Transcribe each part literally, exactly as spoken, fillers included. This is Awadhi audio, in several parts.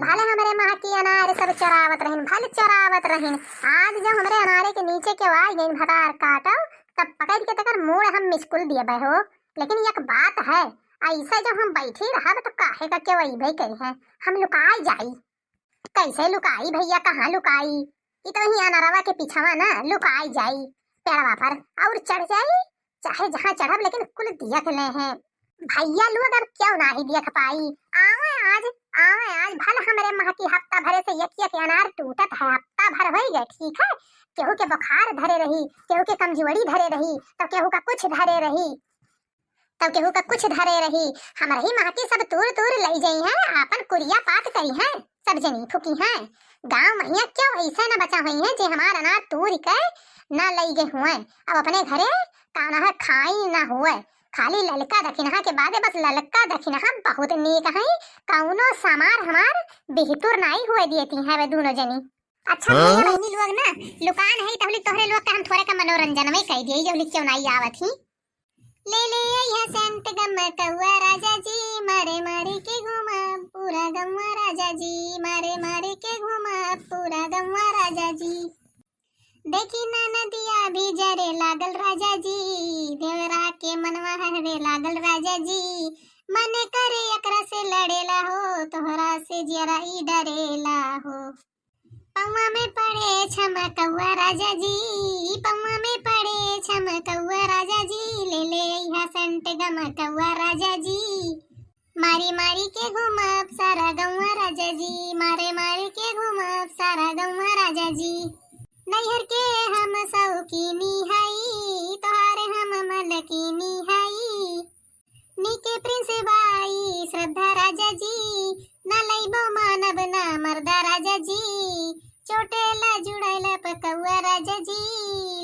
भले हमरे महकी अनार सब चोरावत रहिन, भले चोरावत रहिन। आज जब हमरे अनारे के नीचे केउ आइ गइन भतार काटउ, तब पकड़ि के तकर मूड़ हम मिचकुल दियबे हो। लेकिन एक बात है, अइसे जब हम बैठी रहब तो काहे का केउ अइबे करिहैं, हम लुकाइ जाई। कइसे लुकाई भइया, कहाँ लुकाई? ई तो ही अनरवा के पिछवा ना लुकाई जाई, पेड़वा पर अउर चढ़ जाई, चाहे जहाँ चढ़ब, लेकिन कुल दियख लेहैं। भइया लोग अब केउ नाहीं दियख पाई। आवैं आज, आवैं आज, भल हमरे महकी हफ्ता भरे से एक एक अनार टूटत है, हफ्ता भर होइ गए, ठीक है, केहू के बुखार धरे रही, केहू के कमजोरी धरे रही, तो केहू का कुछ धरे रही। तब केहू का कुछ धरे रही, हमरही महकी सब तूर तूर लइ जइहैं, आपन कुरिया पात करिहैं, सब जनी फुकिहैं। गाँव महिया केउ अइसे न बचा होइहैं जे हमार अनार तूर के न लइ गए हुए, अब अपने घरे काना है खाई न हुए। खाली ललका दखिनहा के बादे बस ललका दखिनहा बहुत नीक है, कउनो सामार हमार बिहतुर नाई हुए दियती हैं वे दूनो जनी। अच्छा हाँ? भइया बहिनी लोग ना लुकान है, तहली तोहरे लोग के हम थोरे का मनोरंजन में कइ दिए, जब केउ नाई आवत ही। ले ले अइहा सेंट गमकउआ राजा जी, मारे मारे के घूमा पूरा गौवा राजा जी, मारे मारे के घूमा पूरा गौवा राजा जी। देखी ना नदिया भी जरे लागल राजा जी, देवरा के मनवा हरे लागल राजा जी, मन करे एकरा से लड़ेला हो, तोहरा से जियरा ई डरेला हो। पौवा में पड़े छमकउआ राजा जी, पौवा में पड़े छमकउआ राजा जी, ले ले अइहा सेंट गमकउआ राजा जी। मारी मारी के घूमब सारा गौवा राजा जी, मारे मारी के घूमब सारा गौवा राजा जी। नैहर के हम सौकीनी हई, तोहार हम मलकीनी हई। नीके प्रिंस बाई श्रद्धा राजा जी, ना लइबो मानब ना मर्दा राजा जी। चोटेला जुड़ैला पकउआ राजा जी,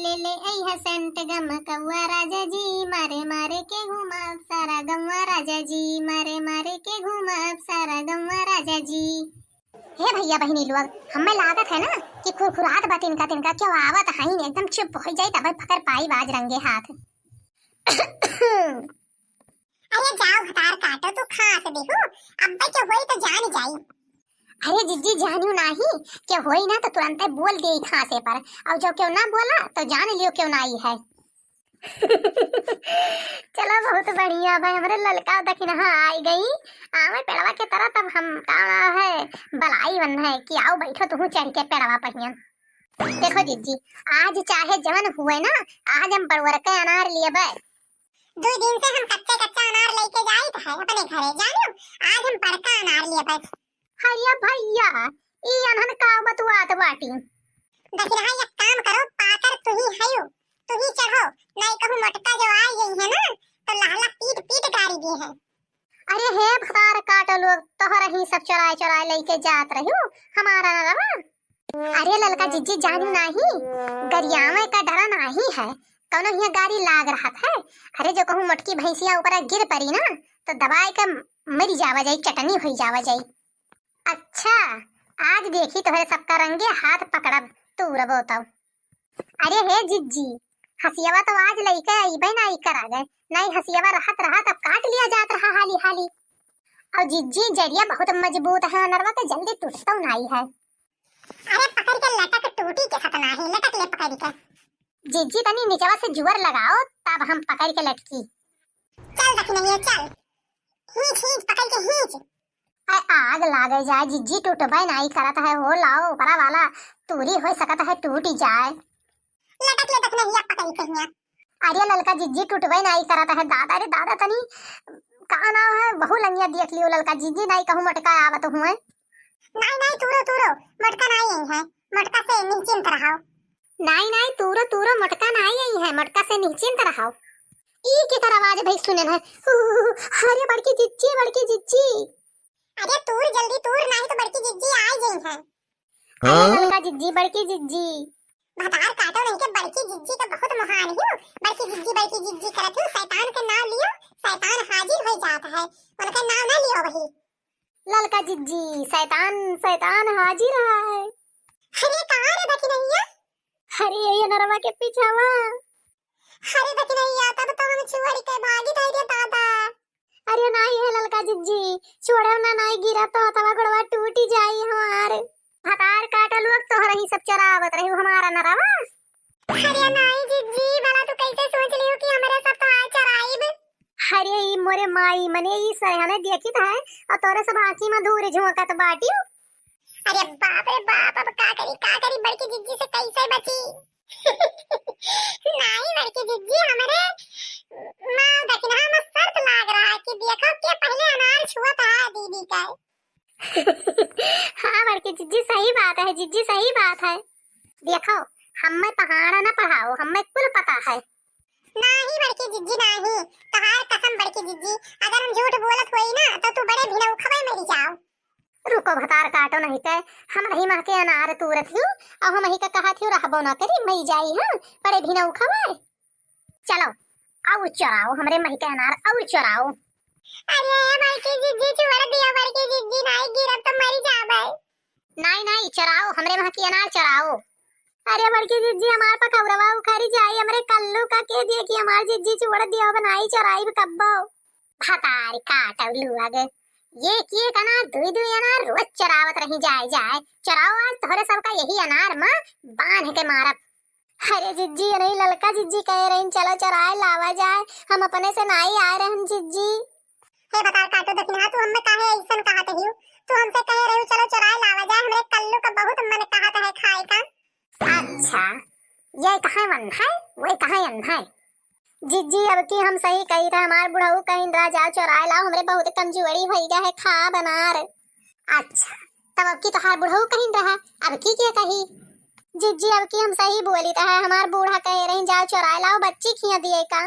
ले ले अइहा सेंट गमकउआ राजा जी। मारे मारे के घूमब सारा गौवा राजा जी, मारे मारे के घूमब सारा गौवा राजा जी। हे भइया बहिनी लोग, हमें लागत है ना कि खुरखुरात बा तिनका तिनका, केउ आवत हइन, एकदम चुप होइ जाई, तब पकड़ पाई बाज रंगे हाथ। अरे जाओ भतार काटो, तू खाँस देहू, अब्बे के होई तो जान जाई। अरे जिज्जी, जानियो नाहीं, केउ होई ना तो तुरंते बोल देई खाँसे पर, अउर जब केउ ना बोला तो जान लियो केउ नाई है। चलो बहुत बढ़िया भाई, हमरे ललका दखिनहा आइ गई, आवे पेड़वा के तरह, तब हम का है बलाई बन है कि आओ बैठो तुहू चढ़ के पेड़वा पहियन। देखो जिज्जी, आज चाहे जवन हुए ना, आज हम बड़ुअर के अनार लियबे। दुइ दिन से हम कच्चे कच्चा अनार लइके जाइत है अपने घरे, जानियो, आज हम बड़का अनार लियबे। हरिया भइया, ई अनहन का बतुआत बाटी? दखिनहा एक काम करो, पातर तुही हयो, तुही चढ़ो, नाई कहूँ मोटका जो आइ गई है ना, तो लहला पीट पीट गारी दी है। अरे हे भतार काटो लोग, तोहर ही सब चोराए चोराए लइके जात रह्यू, हमारा ना रवा। अरे ललका जिज्जी जानियो नाहीं, गरियावे का डरा नाहीं है, कउनो हियाँ गारी लाग रहत है। अरे जो कहूँ मोटकी भैंसिया ऊपर गिर परी ना, तो दबाए के मरी जावा जाई, चटनी होई जावा जाई। अच्छा, आज देखी तोहरे सबका रंगे हाथ पकड़ब, तू रबो तब। अरे हे जिज्जी, हसियवा तो आज लइके अइबे नाई करा गए, नाई हसियवा रहत रहत अब काट लिया जात रहा हाली हाली। अउर जिज्जी जरिया बहुत मजबूत है, अनरवा के जल्दी टूटतौ नाई है। अरे पकड़ के लटक, टूटी के सतना है, लटक ले पकड़ के। जिज्जी तनी निचवा से जुअर लगाओ, तब हम पकड़ के लटकी। चल दखिनहिया चल, खींच खींच पकड़ के खींच। अरे आग लागे जाए जिज्जी, टूटबे नाई करत है हो, लाओ ऊपरा वाला तूरी हो सकत है टूट जाए। लटक ले दखिनहिया पकड़ के हिया। अरे ललका जिज्जी टूटबे नाई करत है दादा, अरे दादा तनी का नाम है बहु लंगिया देख लियो ललका जिज्जी, नाई कहूँ मोटका आवत हुए। नाई नाई तूरो तूरो, मोटका नाई आई है, मोटका से निश्चिंत रहो। नाई नाई तूरो तूरो, मोटका नाई आई है, मोटका से निश्चिंत रहो। ई केकर आवाज भाई सुने है? हू, हू, हू, अरे बड़की जिज्जी, बड़की जिज्जी। अरे तूर जल्दी तूर, नाही तो बड़की जिज्जी आई गई है। अरे हाँ? ललका जिज्जी, बड़की जिज्जी। भतार काटो नहीं के बड़की जिज्जी तो बहुत महान हियो। बड़की जिज्जी, बड़की जिज्जी करत हियो, शैतान के नाम लियो, शैतान हाजिर हो जात है, उनके नाम ना लियो वही। ललका जिज्जी, शैतान, शैतान हाजिर है। अरे कहाँ रे दखिनहिया? अरे ये नरवा के पीछावा। अरे दखिनहिया, तब तो हम छोड़ के भागी थे रे दादा। अरे नाई है ललका जिज्जी, छोड़ो ना, नाई गिरा तो हथवा गोड़वा टूटी जाई। ई सब चरावत रही हमार अनरवा। अरे नाई जिज्जी, भला तू कैसे सोच लियो कि हमरे सब तो आज चराइब? अरे ई मोरे माई, मने ई सयाने देखित है और तोरे सब आँखी में धूर झोंकत बाटियो। अरे बाप रे बाप, अब का करी, का करी, बड़की जिज्जी से कैसे बची? नाई बड़की जिज्जी, हमरे माँ दखिनहा में शर्त लाग रहा है कि देखो के पहले अनार छुअत है दीदी का। हाँ बड़की जिज्जी, सही बात है जिज्जी, सही बात है। देखो, हमें पहाड़ा ना पढ़ाओ, हमें कुल पता है। नाही बड़की जिज्जी नाही, तहार कसम बड़की जिज्जी, अगर हम झूठ बोलत होई ना तो तू बड़े भिनौखवे मरी जाओ। रुको भतार काटो नहीं के, हम रही मह के अनार तूरत ही और हम ही का कहत ही रहबो ना करी, मरी जाई हम बड़े भिनौखवे। चलो, और चराओ हमरे मही के अनार, और चराओ। अरे बड़की जिज्जी, छोड़ दियो बड़की जिज्जी, नाई गिरब तो मरी जाबे। नाई नाई, चराओ हमरे मह के अनार चराओ। अरे बड़की जिज्जी, हमार पकौड़वा उखरी जाई, हमरे कल्लू का के देखी, हमार जिज्जी छोड़ दियो, अब नाई चराइब कब्बो। भतार काटो लुआ गे, ये के अनार, दुई दुई अनार रोज चरावत रही जाए जाए। चराओ आज तोहरे सबका यही अनार में बांध के मारब। अरे जिज्जी, ये नहीं ललका जिज्जी कहे रही, चलो चराए लावा जाए, हम अपने से नाई आए रहन जिज्जी। हे भतार काटो दखिनहा, तू हमें काहे ऐसन कहत हियो? तू हमसे कहे रही चलो चराए लावा जाए, हमरे कल्लू का बहुत मन कहत है खाए का। अच्छा, ये कहाँ मन है, वही कहाँ अन्न है। जिज्जी, अब की हम सही कही था, हमार बुढ़ऊ कहीं रह जाओ चराए लाओ, हमरे बहुत कमजोरी भई गया है, खा बनार। अच्छा, तब अब की तोहार बुढ़ऊ कहीं रहा, अब की के कही? जिज्जी, अब की हम सही बोली था, हमार बूढ़ा कहे रही जाओ चराए लाओ, बच्ची खिया दिए का?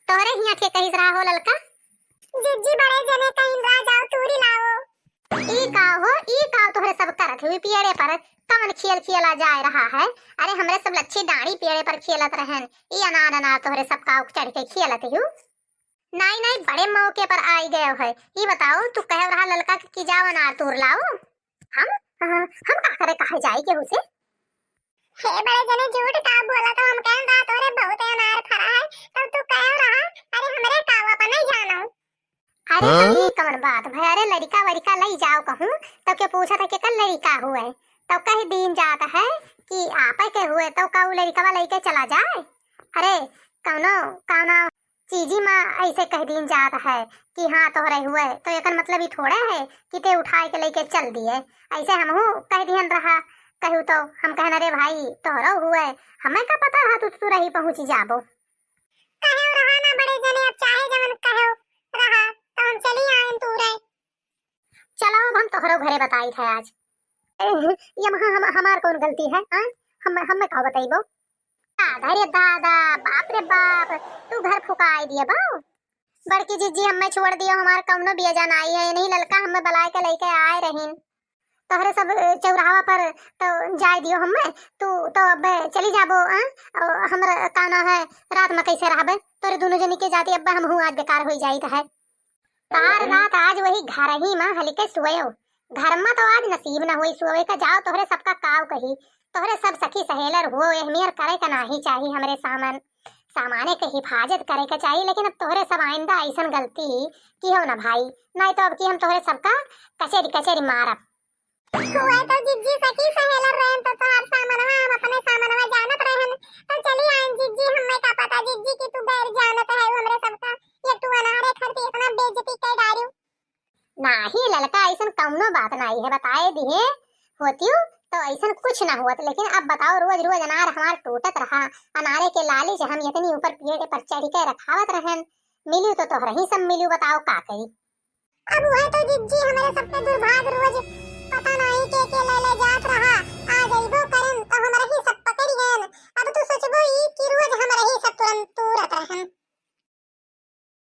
तोहरे हिया के कहिस रहा हो ललका? जिज्जी, बड़े जने कहीं रह जाओ तूरी लाओ। ई का हो, ई का तोहरे सब करत हुई पियड़े पर? कमन खेल खेला जाए रहा है? अरे हमरे सब लच्छी डांड़ी पियड़े पर खेलत रहन, ई अनार अनार तोहरे सब का चढ़ के खेलत हु। नाई नाई, बड़े मौके पर आई गयो है। ई बताओ, तू कहे रहा ललका के कि जाओ अनार तूर लाओ। हम, हाँ, हम का करे कहे जाई केहू से? हे बड़े जने झूठ का बोला तो हम कहन रहा तोरे बहुत अनार फरा है, तब तू कहे रहा, अरे हमरे का वो अपन नहीं जानो। अरे हाँ? तो ई कवन बात भाई? अरे लड़िका वड़िका लई जाओ कहूँ, तो के पूछा था केकर लड़िका हुए, तो कह दीन जात है कि आपे के हुए, तो का उ लड़िकवा लइके चला जाए? अरे कौनो कौनो चीजी में ऐसे कह दीन जात है कि हाँ तोहरे हुए, तो एकर मतलब ई थोड़े है कि ते उठाए के लइके चल दिए। ऐसे हमहू कह दिहन रहा, कहू तो हम कहन, अरे भाई तोहरो हुए, हमें का पता रहा तू तुरही पहुँची जाबो। कहेव रहा ना बड़े जने, अब चाहे जवन कहेव रहा, तो हम चली आएन तूरे। चलो अब हम तोहरो घरे बताई थे आज। ए, ये महा हम, हमार कौन गलती है, हाँ? हम, हमें का बताइबो? दादा रे दादा, बाप रे बाप, तू घर फुकाई दिए बा। बड़की जिज्जी हमें छोड़ दियो, हमार कौनो बेजा नाई है, नहीं ललका हमें बलाए के लेके आए रहीन। तोहरे सब, अ, चौराहा पर तो जाए दियो हमें, तू तो अब चली जाबो, हाँ? और हमर का ना है, रात में कैसे रहबे? तोरे दोनों जनी के जाती अब हमहू आज बेकार होई जाइत है। तार रात आज वही घर ही में हलिके सोयो। घर में तो आज नसीब न होई सोवे का, जाओ तोहरे सबका काव कही। तोहरे सब सखी सहेलर हुओ, एहमियर करे का नाही चाही हमरे सामन। सामाने के हिफाजत करे का चाही, लेकिन अब तोहरे सब आइंदा ऐसन गलती किहो ना भाई, नहीं तो अब की हम तोहरे सबका कचेरी कचेरी मारब। हुए तो जिज्जी सखी सहेलर रहन तो तोहार सामनवा हम अपने सामनवा जानत रहन। तो चली आइन जिज्जी, हमें का पता जिज्जी कि तू गैर जानत है हमरे सबका। ये तू अनारे खरती इतना बेइज्जती कर डारियो। नाही ललका, ऐसन कौनो बात नाही है, बताए दिहे होतियो तो ऐसन कुछ ना होत, लेकिन अब बताओ रोज रोज अनार हमार टूटत रहा, अनारे के लाली से हम इतनी ऊपर पेड़ पर चढ़ के रखावत रहन, मिलू तो तोहरही सब मिलू, बताओ का करी। अब वह तो जिज्जी हमरे सबके दुर्भाग रोज पता नाही के के ले ले जात रहा, आ जइबो